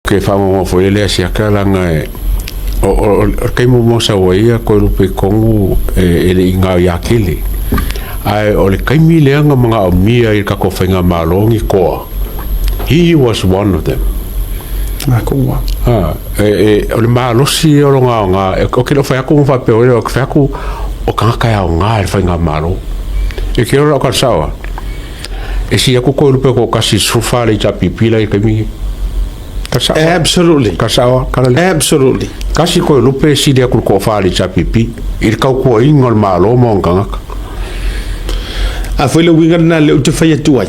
Ke faagogo foi le asiaka laga e o le taimi mo sau ai ia Toelupe i totonu e le i gaoia tele. Ae o le taimi lea na manaomia ai e le tatou faigamalo ni toa, he was one of them. O le malosi ia o lona aoga, ou te le o fai atu faapea ou te fai atu o tagata e aoga i le faigamalo. E te iloa lau tala sao lava, e sili atu Toelupe toatasi i le 14 le HRPP la e i le taimi lenei. Absolutely. Ka sao kala le. Absolutely. Kasi Toelupe e sili atu le toafa le HRPP i le tautuaina o le Malo ma ona tagata. A foi le uiga lena lea ou te fai atu ai,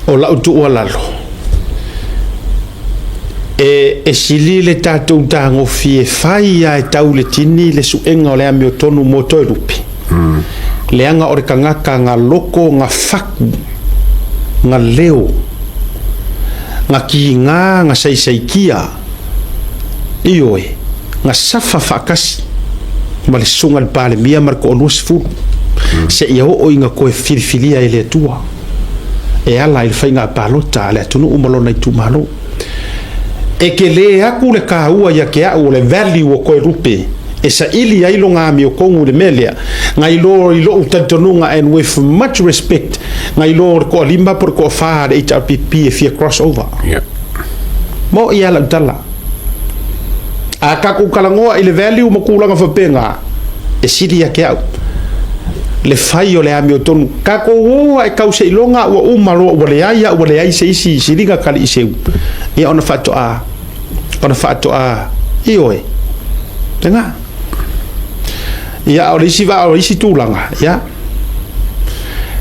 o lau tuualalo, e sili le tatou tagofi e fai lava e tau i le tini le suega o le amiotonu mo Toelupe, leaga o le tagata na loko, na faku, na leo, na kiga, na saisaikia, ioe, na safa faatasi ma le susuga i le Palemia ma le toalua sefulu, seia oo ina toe filifilia e le Atua e ala i le faiga palota a le atunuu ma lona itumalo. E tele atu le taua ia te au o le value o Toelupe e saili ai lona amiotonu i le mea lea, nai lo i lou talitonuga and with much respect, nai lo le toalima po o le toafa a le HRPP e fia cross over. Mo'i lava lau tala. A tatou talanoa i le value ma tulaga faapena, e sili ia te au le fai o le amiotonu. Tatou o ae tau seiloga ua uma loa ua leai a ua leai se isi siliga taliiseu, ia ona faatoa ona faatoa ioe lena. Ia o le isi vaa o le isi tulaga, ia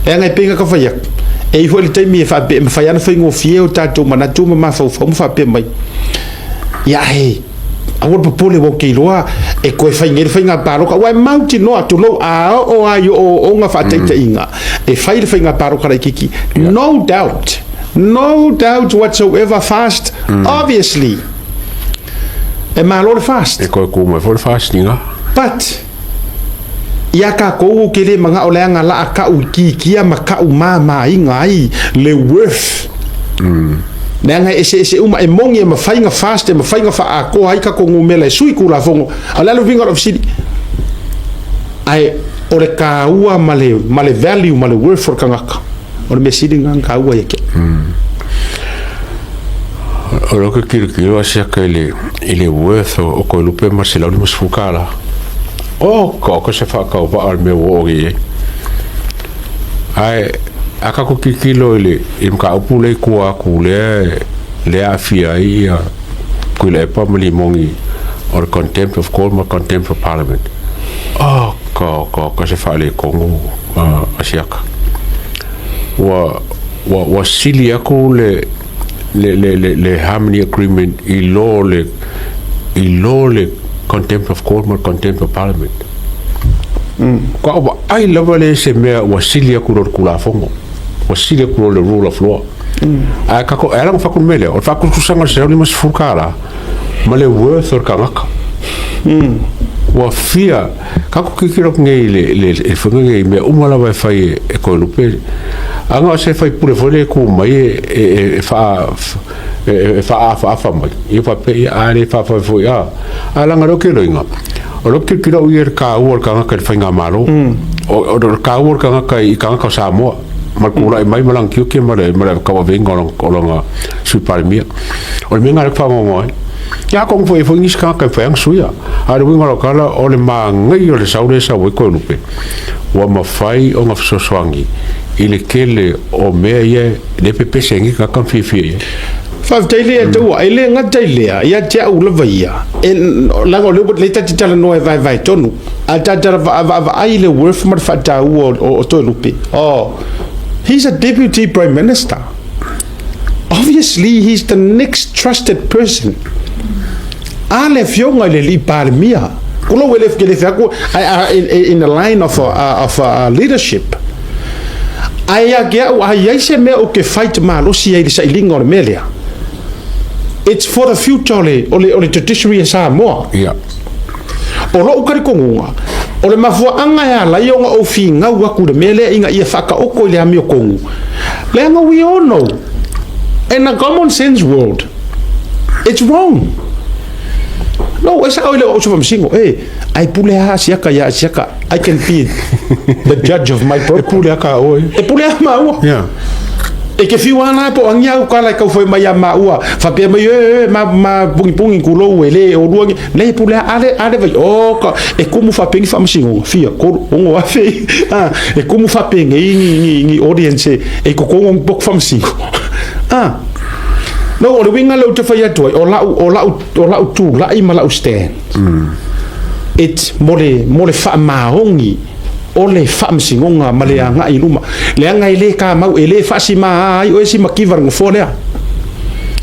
leaga e pei ona fai atu, e i ai foi le taimi e faapea e mafai lava ona faigofie o tatou manatu ma mafaufau ma faapea mai, ia e aua le popole ua ou te iloa e toe fai nei le faiga palota, aua e mautinoa tulou a oo lava i ooooga faataitaiga e fai le faiga palota laitiiti, no doubt, no doubt whatsoever, fast, obviously e malo le fast. E toe tu mai foi le fasting. But ia tatou ou te le manao leaga laa ka'u itiitia ma ka'u mamaina ai le worth. Leaga e eseese uma, e moni e mafai na fast, e mafai na faaatoa ai tatou numera e sui Tulafono. A o le a le uiga o lau fesili? Ae o le taua ma le, ma le value ma le worth o le tagata, o le mea sili lena na taua ia te au. O lea ou te tilotilo asiaka i le worth o Toelupe ma le $150. Oka oka se faatauvaa o le mea ua oo i ai. Ae a tatou tilotilo i le mataupu lea i tua atu lea e aafia ai ia Tuilaepa ma Limoni o le contempt of court ma le contempt of parliament. Oka oka oka se faaletonu asiaka. Ua sili atu le harmony agreement i lo le contempt of court ma le contempt of parliament. Ka ou vaai lava lea i se mea ua sili atu i lo le Tulafono, ua sili atu i lo le rule of law. Ae tatou, e ala ona fai atu le mea lea, o le faatusatusaga o le $150 ma le worth o le tagata. Ua fia, tatou tilotilo atu nei i le faiga lenei i mea uma lava e fai e Toelupe. Ana o se faipule foi lea e tu mai e faaafaafa mai, ia faapea, ia a le faafai foi, a. Ae leaga o lea ou te iloaina, o lea ou te tilotilo au ia i le taua o le tagata i le faigamalo. O le taua o le tagata i tagata o Samoa, ma le tulai mai ma lana tiute ma le tauaveina o lana Sui Palemia. O le mea lena lea ou te faanoanoa ai. Ia atonu foi e i ai foi nisi tagata e mafai lava ona suia. A o le uiga o lau tala, o le manaia o le sau lea e sau ai Toelupe, ua mafai ona fesoasoani i le tele o mea ia lea e pepese ai nei tagata ma fiafia i ai. Faafetai le Atua, e le gata i lea, ia te au lava ia, e, leaga o lea ua lea ta te talanoa e vaevae tonu, a ta ta vaavaai i le worth ma le faataua o Toelupe, oh, he's a deputy prime minister. Obviously, he's the next trusted person. A le afioga i le alii Palemia, tulou e le ke le fai atu, in the line of leadership. Ae ia te au, a i ai se mea ou te fight malosi ai i le sailiga o le mea lea, it's for the future o le judiciary a Samoa. O lou talitonuga, o le mafuaaga e ala ai ona ou finau atu i le mea lea ina ia faataoto i le amiotonu, leaga we all know, in a common sense world, It's wrong. No, e sa'o e le o au se faamasino, e, ae pule lava Asiata ia Asiata. I can be the judge of my E pule a ka oe. E pule a maua. Yeah. E ke fiu ana po angi au kala e kaufai mai a maua. Whapea mai e e ma ma pungi pungi kulou e le o lua nei pule a ale ale vai o ka e kumu whapengi whamasingo fia kolu ongo afe ah e kumu whapenge i ni ni ni audience e kokongo bok whamasingo ah no o le winga le te whai atu ai o lau o lau o lau tūla'i ma lau stand it mo le mo le faamaogi o le faamasinoga ma le agai i luma leaga e lē kamau e lē faasimā ai oe si makiva le nofoa lea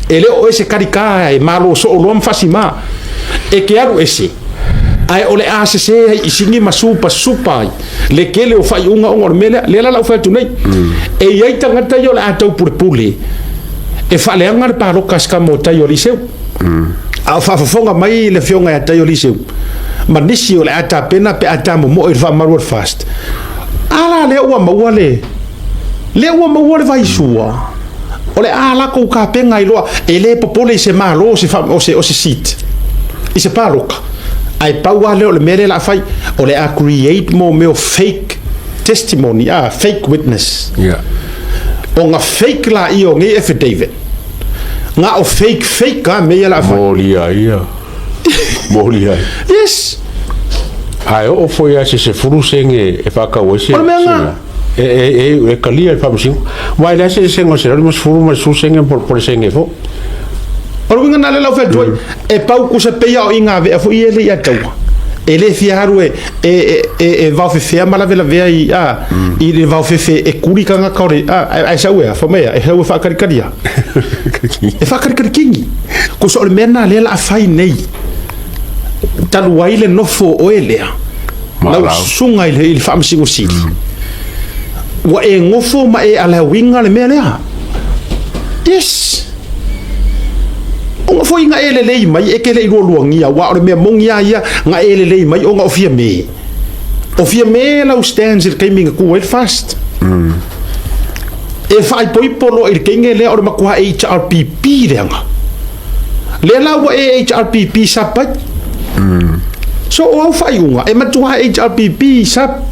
e lē o oe se kalikā e malo soo loa ma faasimā e ke alu ese ae o le a sesē ai i sigi ma supa supa ai le kele o faaiuga ona o le mea lea lea la lau fai atu nei e iai tagata ia o le a taupulepule e faaleaga le paloka a se kamotai o Aliseu A o faafofoga mai le Afioga ia Taio Liseu ma nisi o le a tapena pe a tamomoe i le faamalu o le FAST. A la lea ua maua le lea ua maua le vaisua o le a lakou kapega ai loa e le popole i se malo o se o se o se seat i se paloka ae pau lava lea o le mea lea la a fai o le a create mo mea o fake testimony a fake witness Yeah. Ona fake laia o nei affidavit Nga o fake fake a mea ia la fai. Moli ai ia. Moli ai. Yes. Ae oo foi a se sefulu sene e whaakau ai se. O le mea nga. E, e, e, e kalia le faamasino. Wa e le se sene o se 50 ma le 10 sene po po le sene fo. O le uiga na le lau fai atu ai, e pau kusa peia o i ngā vea foi e le ia taua. E le fia haru e, e, e, e, e vaofefea ma lavelavea i, a, i le vaofefe e kuri kangaka o le, a, ae sau e a, whamea, e sau e whaakarikaria. E whaakarikari kingi. Ko so o le mea nā lea la a whai nei. Talu ai le nofo o oe lea. Lau susuga i le, i le faamasino sili. Ua e gofo ma e alauiga le mea lea. Yes. Ona foi nga e lelei mai e ke le i lualuagia, aua o le mea moni a ia nga e lelei mai ona o fia me. O fia me lau stands i le taimi na ku ai le fast. E faaipoipo loa i le teine lea o le matua HRPP leaga. Lea la ua e HRPP sub ai. So o au faaiuga e matua HRPP sub.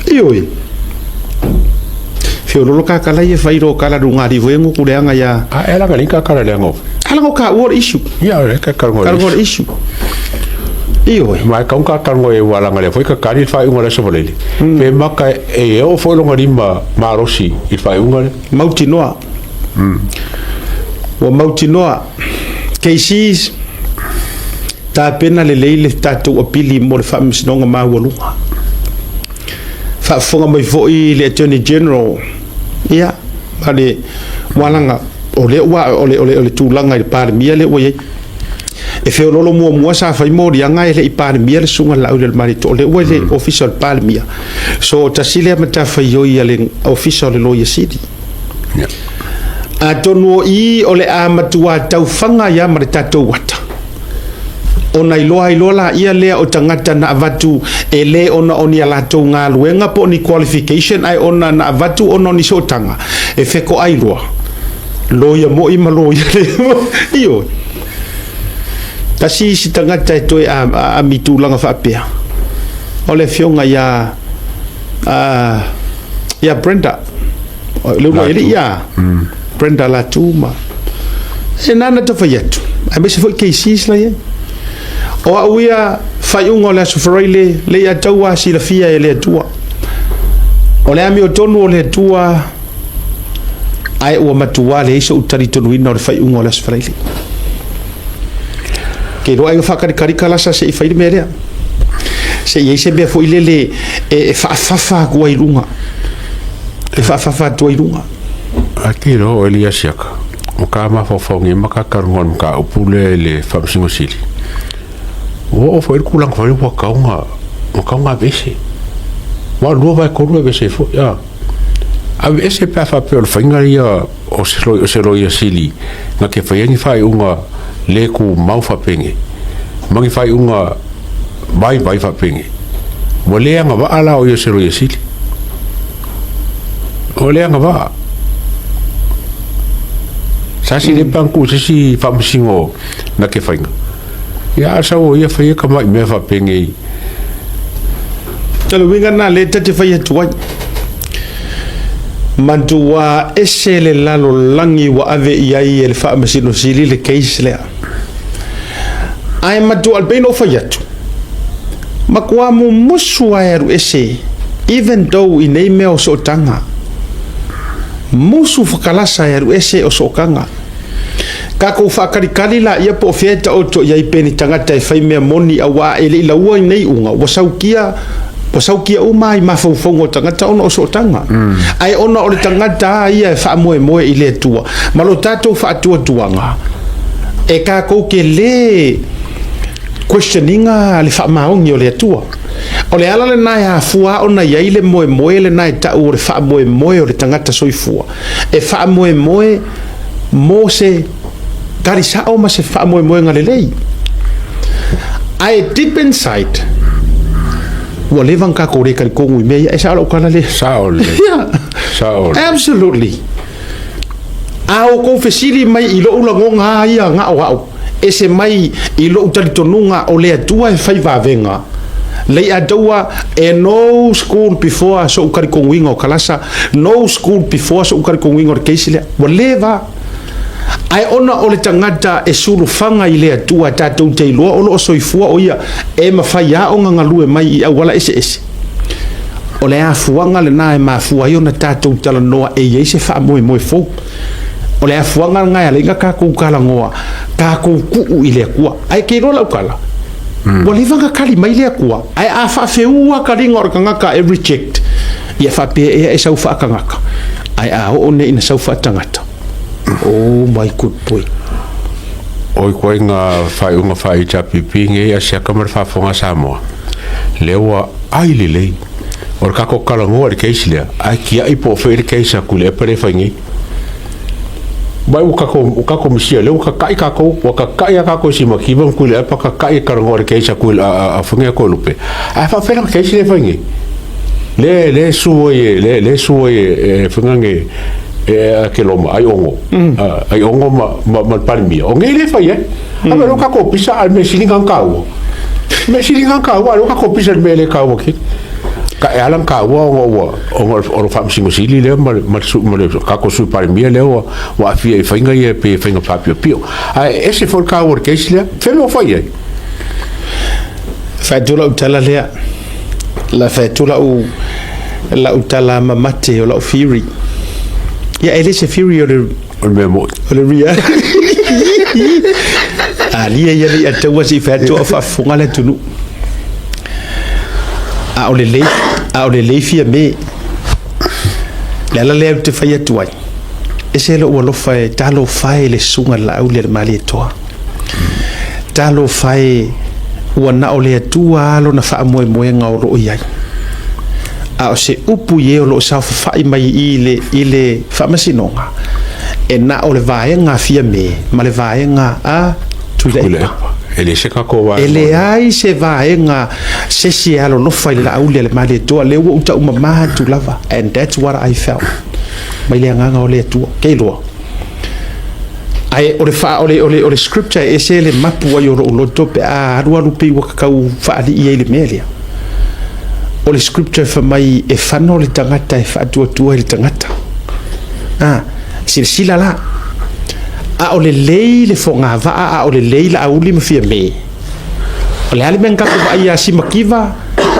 Ioe. Feololo kakala ia whai ro kala runga ali voe nguku leanga ia. A e langa ni kakala leanga o. Ala ngo ka ua issue. Ia e ka kalunga le issue. issue. Ioe. Ma e kaunga ka kalunga e ua langa le foi ka kari whai unga le sovalele. Pe maka e e o foi longa lima malosi i whai unga le. Mautinoa. Ua mautinoa. KCs, tapena lelei le tatou apili mo le faamasinoga maualuga. Faafofoga mai foi le Attorney General, ia, ma le walaga, o lea ua, o le, o le, o le tulaga i le Palemia lea ua i ai. E feololo muamua sa fai moliaga e le i Palemia le susuga Laaulialemalietoa, o lea ua i le Ofisa o le Palemia. So, tasi lea matafaioi a le Ofisa o le Loia Sili. Atonu o i o le a matua taufaga ia ma le tatou ata. Ona iloa ai loa laia lea o tagata na avatu e lē ona o ni a latou galuega po o ni qualification ae ona na avatu ona o ni sootaga e fekoʻai loa. Loia moʻi ma loia le Ioe. Tasi isi tagata e toe aami tulaga faapea o le afioga ia ia Brenda. Le uluai alii ia Brenda Latu ma e nana te fai atu aemaise foi KCs la iai. O au ia faaiuga o le Aso Faraile le ia taua silafia e le Atua. O le amiotonu o le Atua ae ua matua leai so'u talitonuina o le faaiuga o le Aso Faraile. Ke iloa ai ua faakalikalika la sa se i fai le mea lea. Se i ai se mea foi lele e faafafa atu ai i luga. E faafafa atu ai i luga. A te iloa o Elias Siaka, o ka mafaufaugia ma ka talanoa i le mataupu lea i le Faamasino Sili. Ua oo foi le tulaga foi lea ua tatau ona, ua tatau ona aveese. Aua o le 2/3 e aveese ai foi, a. Aveese pe a faapea o le faiga ia o se o se loia sili na te faia ni faaiuga le tumau faapenei ma ni faaiuga vaivai faapenei. Ua le agavaa la o ia o se loia sili. Ua le agavaa. Sa si le panku se si faamasino na ke faiga. Ia a sau o ia fai e ka mai mea faapengei. O le uiga lena lea ta te fai atu ai. Matua ese le lalolagi ua ave i ai e le Faamasino Sili le case lea. Ae matua e pei ona ou fai atu, matua mumusu lava e alu ese even though i nei mea o sootaga. Musu fakalasa e alu ese o sootaga. Tatou faatalikali laia po o fea e taoto i ai pe ni tagata e fai mea moni auā e le i laua i nei uga ua saukia ua saukia uma ai mafaufauga o tagata ona o sootaga. Ae ona o le tagata a ia e faamoemoe i le Atua ma lo tatou faatuatuaga e tatou te lē question ina le faamaoni o le Atua. O le ala lena e afua ona i ai le moemoe lena e ta'u o le faamoemoe o le tagata soifua e faamoemoe mo se tali sa'o ma se faamoemoega lelei. Ae deep inside, ua leva ona tatou le talitonu i mea ia. E sao lau tala lea? Sao lelei. Yeah. Sao lelei. Absolutely. A outou fesili mai i lo'u lagona a ia na o a'u, ese mai i lo'u talitonuga o le Atua e fai vavega, Lei'ataua e no school before so'u talitonuina o kalasa, no school before so'u talitonuina o le case lea. Ua leva. Ae ona o le tagata e sulufaga i le Atua tatou te iloa o lo'o soifua o ia e mafai lava ona galue mai i auala eseese. O le afuaga lena e mafua ai ona tatou talanoa e i ai se faamoemoe fou. O le afuaga lena e ala ai ona tatou talanoa, tatou tuu i le Atua. Ae te iloa lau tala, ua leva ona tali mai le Atua, ae a faafeua taliga o le tagata e reject, ia faapea ea e sau faatagata, ae a oo nei ina sau faatagata, oh my good boy. O ituaiga faaiuga faa-HRPP nei a siaka ma le faafofoga a Samoa, lea ua ai lelei. O le tatou talanoa i le case lea, ae tiai po o fea le case a Tuilaepa lea e fai nei. Mai ua tatou, ua tatou misia lea ua tata'i tatou, ua tata'i a tatou i Simakiva ma Tuilaepa tata'i e talanoa i le case a Tui a fai nei a Toelupe. Ae faapefea lana case lea e fai nei? Lea lea e sue ai e lea lea e sue ai e e fai nei e a Keloma, Aiono, Aiono ma ma ma le Palemia. O nei lea e fai ai. A me lea ua tatou pisa a o le mea sili na taua. Mea sili na taua, a o lea ua tatou pisa i le mea e le taua tele. Ka e ala ona taua ona ua ona o le Faamasino Sili lea ma le ma le ma le tatou Sui Palemia lea ua ua aafia i faiga ia pei e faiga faapiopio. Ae ese foi le taua o le case lea. Fea mea ua fai ai? Fai atu lau tala lea. La fai atu lau lau tala mamate o lau theory. Ia e le se theory o le O le mea moni. O le reality. Alia ia le ataua se i fai atu o faafofoga le atunuu. A o lelei, a o lelei Fiame. Le ala lea ou te fai atu ai, ese lou alofa e talofa e le susuga i le Laauli a le Malietoa. Talofa e ua na o le Atua lava lona faamoemoega o lo o i ai. A o se upu i e o lo o saofafai mai i le, i le Faamasinoga, e na o le vaega a Fiame ma le vaega a Tuilaepa. E leai se tatou vaega. E leai se vaega se isi e alolofa i le Laauli a le Malietoa, lea ua ou taumama atu lava, and that's what I felt, mai le agaga o le Atua. Ke iloa. Ae o le faa, o le, o le, o le scripture e ese le mapu ai o lou loto pe a alualu pei ua tatau faalii ai le mea lea. O le scripture fai mai e fano le tagata e faatuatua i le tagata. A, silasila la. A o lelei le fogavaa, a o lelei Laauli ma Fiame. O le a le mea na tatou vaai ia Simakiva,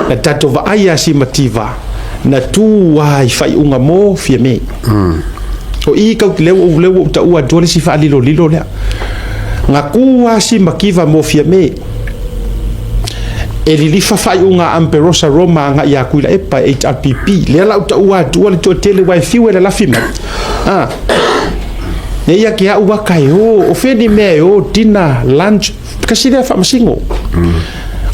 na tatou vaai ia Simativa, na tu lava i faaiuga mo Fiame. O i kau lea ua lea ua ou taua atua le isi faalilolilo lea. Na tu lava Simakiva mo Fiame. E lilifa faaiuga a Amperosa Roma agai ia Tuilaepa e HRPP. Lea la ou taua atua le toatele aua e fiu e lalafi mai. Ah. E ia ke au aka e o, o fea ni mea e o, dinner, lunch, kasi lea faamasino.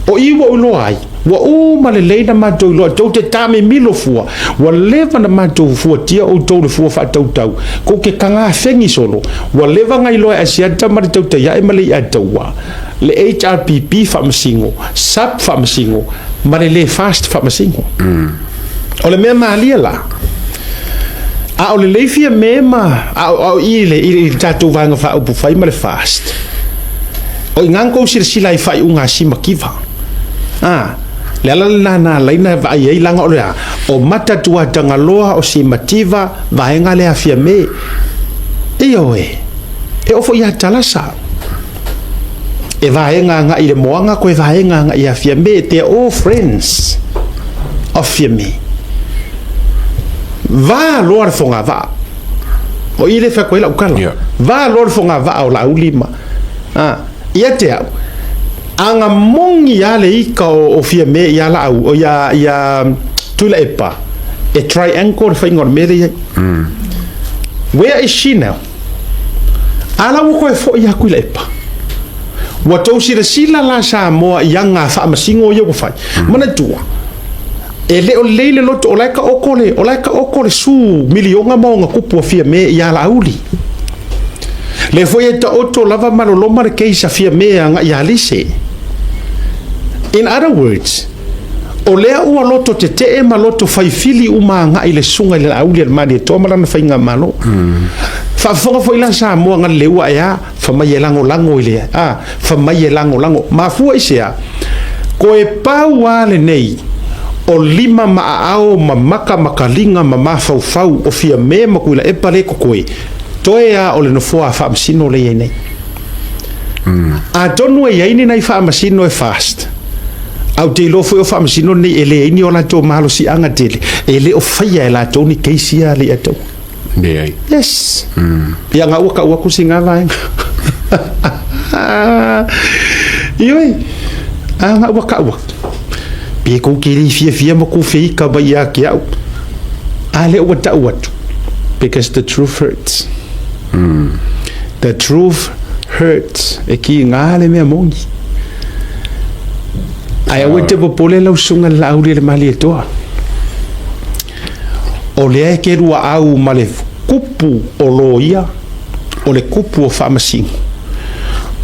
O i ua ou iloa ai, ua uma lelei na matou iloa, tou te tamimilo fua, ua leva na matou fuatia outou le fua faatautau, kou te tagafegi solo, ua leva na iloa e Asiata ma le Tautaiae ma le Iataua, le HRPP faamasino, SAP faamasino, ma le le FAST faamasino. O le mea malie la, A o lelei Fiame ma a o i le i le tatou Vaega Faaupufai ma le FAST. O i ina na tou silasila ai i faaiuga a Simakiva. A, le ala lena na ala ai na vaai ai leaga o le a? O Matatuatagaloa, o Simativa, vaega lea a Fiame. Ioe, e oo foi ia Talasa. E vaega agai i le moana koe vaega agai ia Fiame. They are all friends of Fiame. Va loa le fogavaa. O i le fai atu ai lau tala. Va loa le fogavaa o Laauli ma a, ia te au, a na moni lava le ika o Fiame ia Laau, o ia Tuilaepa, e triangle le faiga o le mea lea e i ai. Where is she now? A la ua toe foi lava Tuilaepa. Ua tou silasila la Samoa i aga faamasino ia ua fai. Manatua, e le o lelei le loto, o la e taoto le, o la e taoto le su miliona ma ona tupu a Fiame ia Laauli. Lea foi e taoto lava ma loloma le case a Fiame agai ia Alise. In other words, o lea ua loto tetee ma loto faifili uma agai le susuga i le Laauli a le Malietoa ma lana faigamalo. Faafofoga foi la Samoa na leleua e a, fa mai e lagolago i le a, fa mai e lagolago. Mafua i se a? Koe pau lava lenei o lima ma aao ma maka ma kaliga ma mafaufau o Fiame ma Tuilaepa le totoe, toe a o le nofoa a Faamasino lea e i ai nei. Atonu e i ai ni nai Faamasino e fast, a ou te iloa foi o Faamasino nei e leai ni o latou malosiaga tele, e le o faia e latou ni case ia a Leiataua. Leai. Yes. Ia nga ua kau aku singa vaega. Ioe. A nga ua kau aku. Pe kou ke le fiafia ma kou feika mai ia ke au. A le ua tau atu. Because the truth hurts. The truth hurts. E ki ngā le mea moni. Ae aua e te popole lau susuga le Laauli e le Malietoa. O lea e kelua au ma le kupu o loia, o le kupu o faamasino,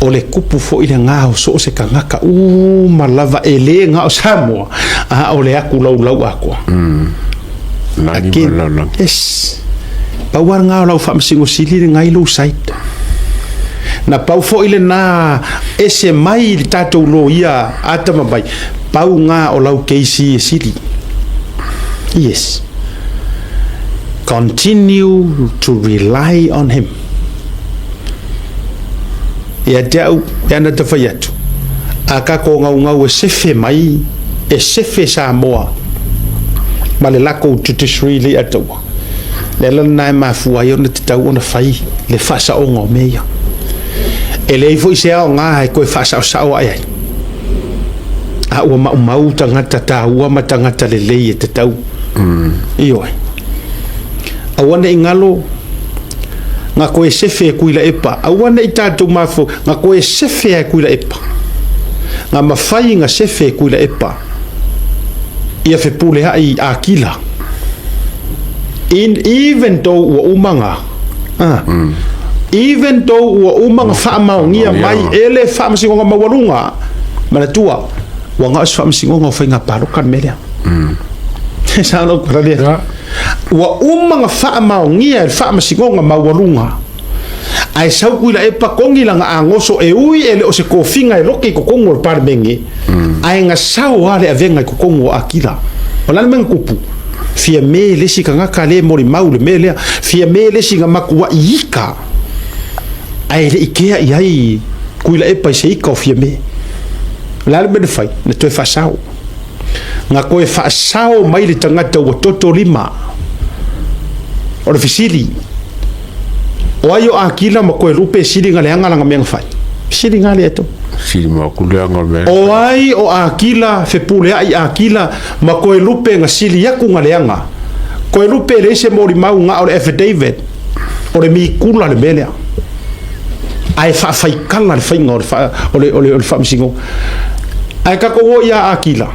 o le kupu foi lena o so o se tagata uma lava e le na o Samoa, a o le aku laulau atoa. Lani ma le lalolagi. Yes. Pau lava lena o lau faamasino sili lena i lou side. Na pau foi lena ese mai i le tatou loia atamamai, pau lena o lau case e sili. Yes. Continue to rely on him. Ia te au, e ana te whai atu. A ka ko ngau ngau e sefe mai, e sefe Samoa. Ma le lako judiciary le ataua. Le ala lena e mafua ai ona tatau ona fai le faasaoga o mea ia. E leai foi se aoga e toe faasaosao ae ai. A ua maumau tagata taua ma tagata lelei e tatau. Ioe. Aua ne i galo nga koe sefe e Tuilaepa. Aua ne i tatou mafua nga koe sefe e Tuilaepa. Nga mafai nga sefe e Tuilaepa. Ia fepuleai Akila. In, even though ua uma nga, ah, even though ua uma nga faamaonia mai e le Faamasinoga Maualuga, manatua, ua na o se Faamasinoga o Faiga Palota le mea lea. E sao lau tala lea. Ua uma nga faamaonia e le Faamasinoga Maualuga, ae sau Tuilaepa togi lana agoso e ui e le o se tofiga e lote i totonu o le Palemene, ae na sao lava le avega i totonu o Akila. O le a le mea na tupu? Fiame le isi tagata lea e molimau i le mea lea, Fiame le isi na matuai ika, ae le i kea i ai Tuilaepa i se ika o Fiame. O le a le mea na fai? Na toe faasao. Na toe faasao mai le tagata ua toto lima. O le fesili, o ai o Akila ma Koelupe e sili na leaga lana mea na fai? Fesili na le ato. Sili ma aku leaga o le mea. O ai o Akila, fepuleai Akila ma Koelupe na sili aku na leaga. Koelupe e leai se molimau na o le affidavit, o le mikula le mea lea. Ae faafaikala le faiga o le, o le, o le faamasinoga. Ae tatou o ia Akila,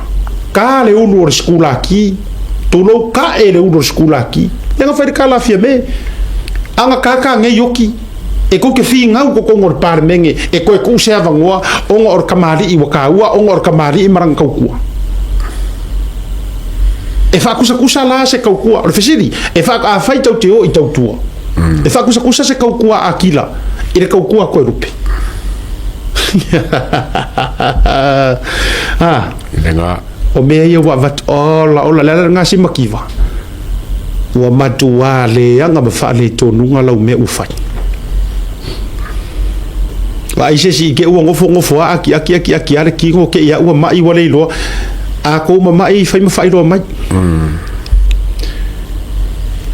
ka le ulu o le sikulaki, tulou ka'e le ulu o le sikulaki, ia na fai le kala Fiame, a na kākā nei oki, e kou te fīgau totonu o le Palemene, e toe tuu se avanoa, ona o le kamali'i ua kāua, ona o le kamali'i ma lana tautua. E faakusakusa la se kaukua, o le fesili, e faa, afai tou te o i tautua, e faakusakusa se kaukua a Akila i le kaukua a Toelupe? Ah. I le O mea ia ua avatu, ola, ola, le ala lena si makiva. Ua matuā leaga ma faaletonuga lau mea ua fai. Vaai se isi i te ua nofonofo a akiaki akiaki a le tino te ia ua mai ua le iloa. A kou mama'i fai ma faailoa mai.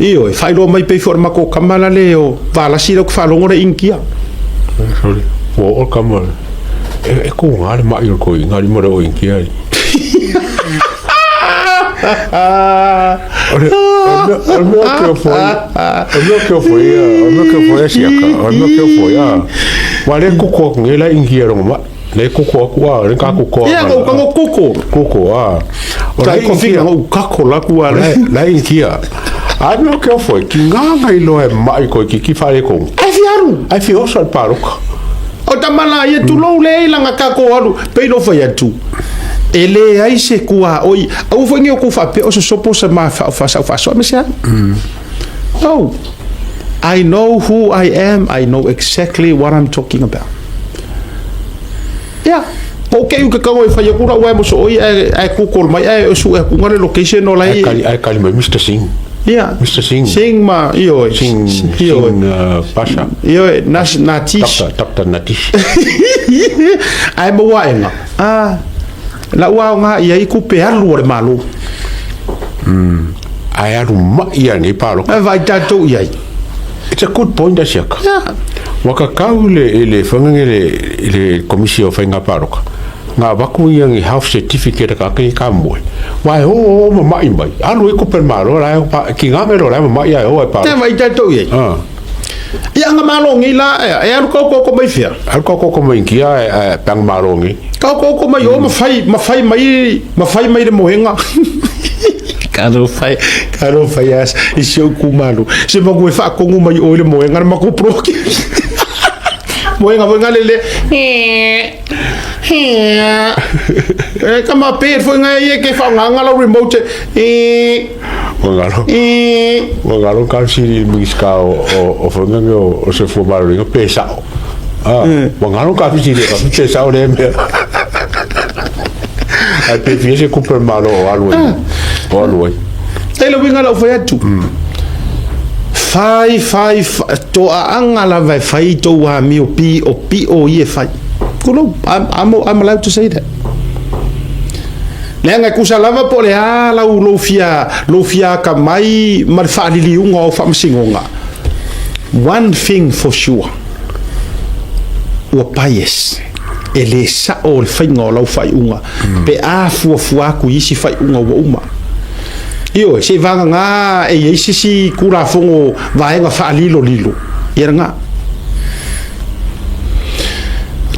Ioe, faailoa mai pei foi o le matou tama la le o Valasi lea ou te faalogo le Initia. Sorry, ua oo le tama e kūgā le ma'i o le toeaina alii ma le oo Initia ai. O le mea o ke ofo o le mea o ke ofo ia, o le mea o ke ofo ia siaka, o le mea o ke ofo ia. Wa le koko aku nge la Initia longa ma'i. Le koko aku a, le ka koko a. Ia, ngau kango koko. Koko a. O la Initia. Ngau kako la ku a. La Initia. A mea o ke ofo ki ngā ngai loa e ma'i koe ki ki whare kongu. Ai fi aru. Ai fi oso al pāroka. O tama la ia tulou le i langa kako alu. Pei no fai atu. E leai se kuaoi. Aua foi nei o kou faapea o se sopo sa ma sa faasoa me se ai. No. I know who I am. I know exactly what I'm talking about. Yeah. Po ke u ke kago e fai aku la ua mo so oi e e Google mai e su e kunga le location o lai. Ai kali mai Mr. Singh. Yeah. Mr. Singh. Singh ma ioe. Singh, Singh Pasha. Ioe, nas Natish. Dr. Natish. Ai mo waenga. Ah, lau aoga i ai kupe alu o le Malo. Ae alu mai ia nei pāloka. E vaai tatou i ai. It's a good point Asiaka. Yeah. Ua kakau le, i le whangenge le, i le komisi o whainga pāloka. Ngā waku ia ngi health certificate ka kei ka moe. Wa e o o ma mai mai. Alu i kupe malo la e pa, ki ngā mero la e ma mai ai o e pāloka. Te vaai tatou i ai. Ah. Ia anga malongi la e, e alu kaukoko mai fea. Alu kaukoko mai kia e, e pe anga malongi. Kaukoko mai o mawhai, mawhai mai, mawhai mai le moenga. Ka no whai, ka no whai as, i si au kumalu. Se maku e whaakongu mai o i le moenga, na maku proki. Moenga, moenga le le, e ka ma pe foi ngai e ke whaanganga lau remote, e, Ua ngalo, ua ngalo ka siri minista o o o whangange o o se fua maroringa pe sao. Ah, ua ngalo ka siri ka pe sao le mea. Ai pe fia se kupe malo o alu ai. O alu ai. E le uiga lau fai atu. Fai, fai, fai, toaaga lava e fai tou amio pio pio i e fai. Kulou, I'm, I'm, I'm allowed to say that. Leaga e kusa lava po o le a lau lou fia, lou fia akamai ma le faaliliuga o au faamasinoga. One thing for sure, ua bias, e le sao le faiga o lau faaiuga pe a fuafua atu i isi faaiuga ua uma. Ioe, se i vagagā e i ai se isi Tulafono vaega faalilolilo, ia lena.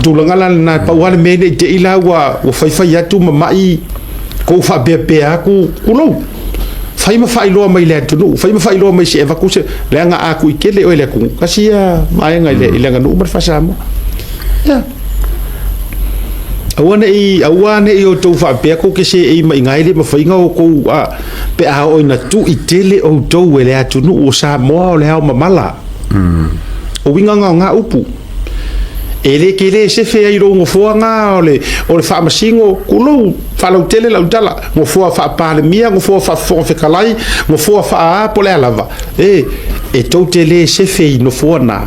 Tulaga la lena, pau lava le mea ne i te i la ua, ua faifai atu ma mai kou faapeapea atu, tulou. Fai ma faailoa mai i le atunuu, fai ma faailoa mai se i avatu se, leaga a tuitele oe i le atunuu, tasi ia vaega i le, i le aganuu ma le faa-Samoa. Ia. Aua ne i, aua ne i outou faapea kou te seei mai i ina e le mafai ona outou, a, pe a oo ina tuitele outou e le atunuu o Samoa o le ao mamala. O uiga na o na upu. E le tele e sefe ai lou nofoa na o le, o le faamasino, tulou, faalautele lau tala, nofoa faa-Palemia, nofoa faa-Fofoga Fetalai, nofoa faa-a po o le a lava, e, e tou te le sefe i nofoa na,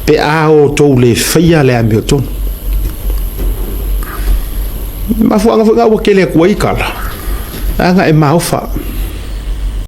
pe a outou le faia le amiotonu. Mafuaaga foi na ua tele atu ai tala, leaga e maofa.